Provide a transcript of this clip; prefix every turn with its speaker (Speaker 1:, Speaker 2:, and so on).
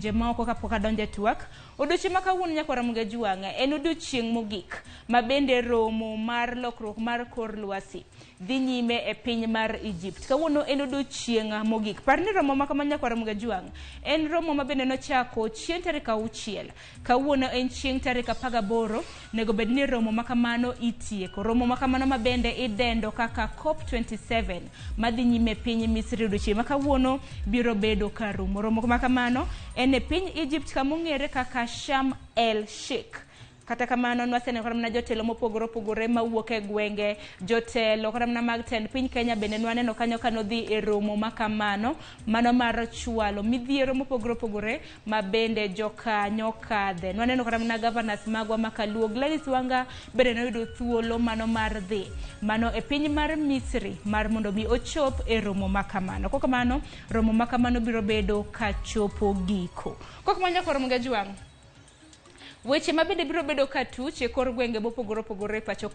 Speaker 1: pinje maoko kapok adonjo e twak. Odiochieng' ma kawuono nyakwar Ramogi Ajwang' en odiochieng' mogik ma bende romo mar lokruok mar kor lwasi dhi nyime e piny mar Egypt. Kawuono en odiochieng' mogik. Par ni romo ma kama nyakwar Ramogi Ajwang' en romo ma bende nochako chieng' tarik 6. Kawuono en chieng' tarik 18, nego bed ni romo ma kamano itieko. Romo ma kamano ma bende idendo kaka COP27 madhi nyime e piny Misri odiochieng' ma kawuono biro bedo ka rumo. Romo ma kamano en e piny Egypt kama ong'ere kaka Sharm el Sheikh. Kata kamano nwaseneno kata mana jotelo mopogore opogore mawuok e gwenge, jotelo kata mana mag tend piny Kenya bende nwaneno kanyo ka nodhi e romo ma kamano, mano mar chwalo midhiero mopogore opogore ma bende jokanyo kadhe. Nwaneno kata mana governors magwa ma kaluo Gladys Wanga bende noyudo thuolo mano mar dhi mano e piny mar Misri mar mondo mi ochop e romo ma kamano. Kok kamano, romo ma kamano biro bedo ka chopo giko. Kok kamano nyakoro Ramogi Ajwang', weche ma bende biro bedo ka tuch e kor gwenge mopogore opogore e pacho.